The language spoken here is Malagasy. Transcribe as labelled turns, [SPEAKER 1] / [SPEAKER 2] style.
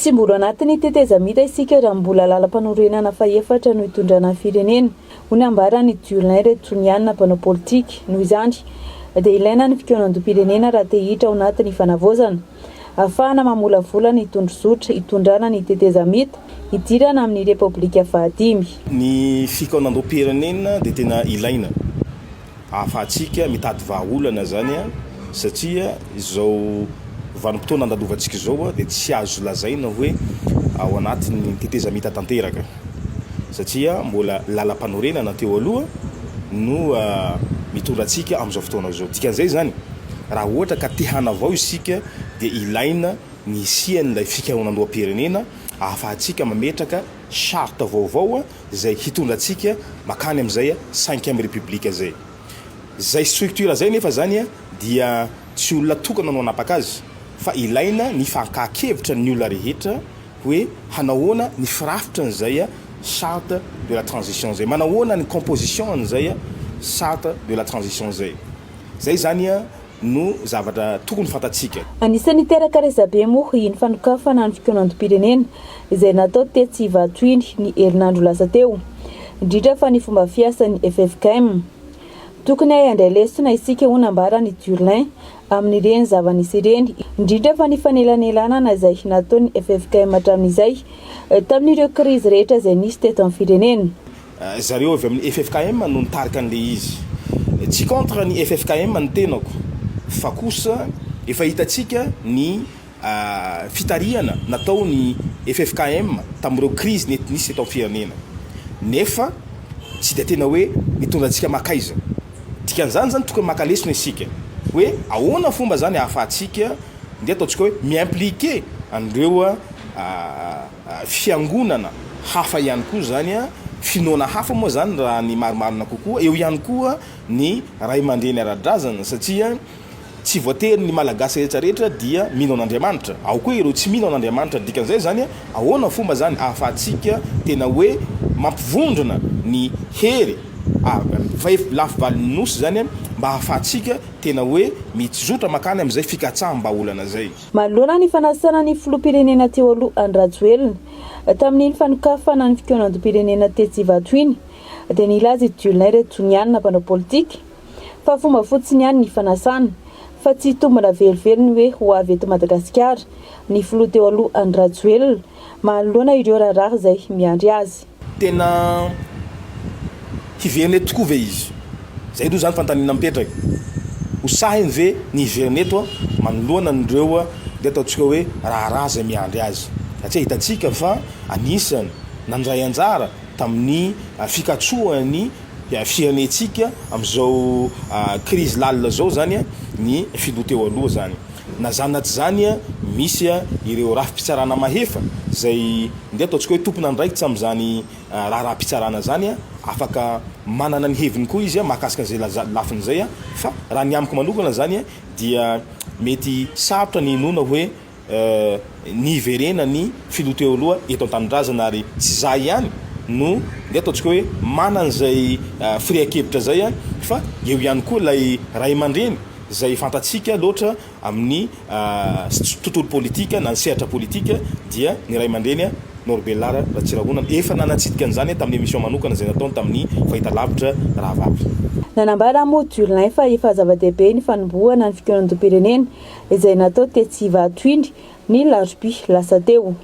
[SPEAKER 1] Tsy mbola anatin'ny tetezamita isika raha mbola lalam-panorenana fahefatra no hitondrana ny firenena, hoy ny ambaran'i Julien Retoniana, mpanao politika. Noho izany, dia ilaina ny fikaonandoham-pirenena raha te hiditra ao anatin'ny fanavaozana. Ahafahana mamolavola ny tondrozotra hitondrana ny tetezamita hidirana amin'ny Repoblika fahadimy.
[SPEAKER 2] Ny fikaonandoham-pirenena dia tena ilaina. ahafahantsika mitady vahaolana izany satria izao vanim-potoana andalovantsika izao dia tsy azo lazaina hoe ao anatin'ny tetezamita tanteraka satria mbola lalam-panorenana teo aloha no mitondra antsika amin'izao fotoana izao. Dikan'izay izany raha ohatra ka te hanavao isika dia ilaina ny hisian'ilay fikaonandoham-pirenena ahafahantsika mametraka charte vaovao izay hitondra antsika makany amin'izay cinquième république izay. Izay structure izay nefa izany dia tsy olona tokana no hanapaka azy fa ilaina ny fankahan-kevitra ny olona rehetra hoe hanahoana ny firafitra an'izay charte de la transition izay, manahoana ny composition an'izay charte de la transition izay. Izay izany no zavatra tokony fantatsika.
[SPEAKER 1] Anisan'ny niteraka resabe moa iny fanokafana ny fikaonandoham-pirenena izay natao tetsy Ivato iny ny herinandro lasa teo, indrindra fa ny fomba fiasan'ny ffkm. Tokony hahay handray lesona isika hoy nambaran'i Durlin amin'ireny zava-nisy ireny, indrindra fa ny fanelanelanana izay nataon'ny ffkm hatramin'izay tamin'ireo krizy rehetra izay nisy teto amin'ny firenena.
[SPEAKER 2] Zareo avy amin'ny ffkm no nitarika an'ilay izy. Tsy contre ny ffkm ny tenako fa kosa efa hitantsika ny fitarihana nataon'ny ffkm tamin'ireo krizy nety nisy teto amin'ny firenena. Nefa tsy dia tena hoe nitondra antsika makaiza. Dikan'izany zany tokony maka lesona isika hoe ahoana fomba zany ahafahantsika ndeha ataontsika hoe mi-impliquer an'ireo fiangonana hafa ihany koa izany, finoana hafa moa izany raha ny marimarina kokoa, eo ihany koa ny ray aman-dreny ara-drazana satria tsy voatery ny Malagasy rehetra rehetra dia mino an'Andriamanitra, ao koa ireo tsy mino an'Andriamanitra, dikan'izay izany ahoana fomba izany ahafahantsika tena hoe mampivondrona ny hery lafy valon'ny nosy izany mba ahafahantsika tena hoe mizotra makany amin'izay fikatsaham-bahaolana izay.
[SPEAKER 1] Manoloana ny fanasana ny filoham-pirenena teo aloha Andry Rajoelina tamin'iny fanokafana ny fikaonandoham-pirenena tetsy Ivato iny dia nilaza i Julien Retoniana mpanao politika fa fomba fotsiny ihany ny fanasana fa tsy hitombina velively ny hoe ho avy eto Madagasikara ny filoha teo aloha Andry Rajoelina manoloana ireo raharaha izay miandry azy.
[SPEAKER 2] Tena hiverina eto tokoa ve izy? Izay aloha izany fanontaniana mipetraka. Ho sahiny ve ny hiverina eto manoloana an'ireo ndeha ataontsika hoe raharaha izay miandry azy? Satria hitantsika fa anisany nandray anjara tamin'ny fikatsohan'ny firenentsika amin'izao krizy lalina izao izany ny filoha teo aloha izany. Na izany na tsy izany, misy ireo rafi-pitsarana mahefa izay ndeha ataontsika hoe tompon'andraikitra amin'izany raharaham-pitsarana izany, afaka manana ny heviny koa izy mahakasika an'izay lafiny izay, fa raha ny amiko manokana izany dia mety sarotra ny hinoana hoe ny hiverenan'ny filoha teo aloha eto an-tanindrazana ary tsy izaho ihany no ndeha ataontsika hoe manana izay firehan-kevitra izay fa eo ihany koa ilay ray aman-dreny izay fantatsika loatra amin'ny tontolo politika na ny sehatra politika dia ny ray aman-dreny Norbert Ratsirahonana efa nanatsidika an'izany tamin'ny émission manokana izay nataony tamin'ny fahitalavitra Rahavavy.
[SPEAKER 1] Nanambara moa Durlin fa efa zava-dehibe ny fanombohana ny fikaonandoham-pirenena izay natao tetsy Ivato iny ny larobia lasa teo.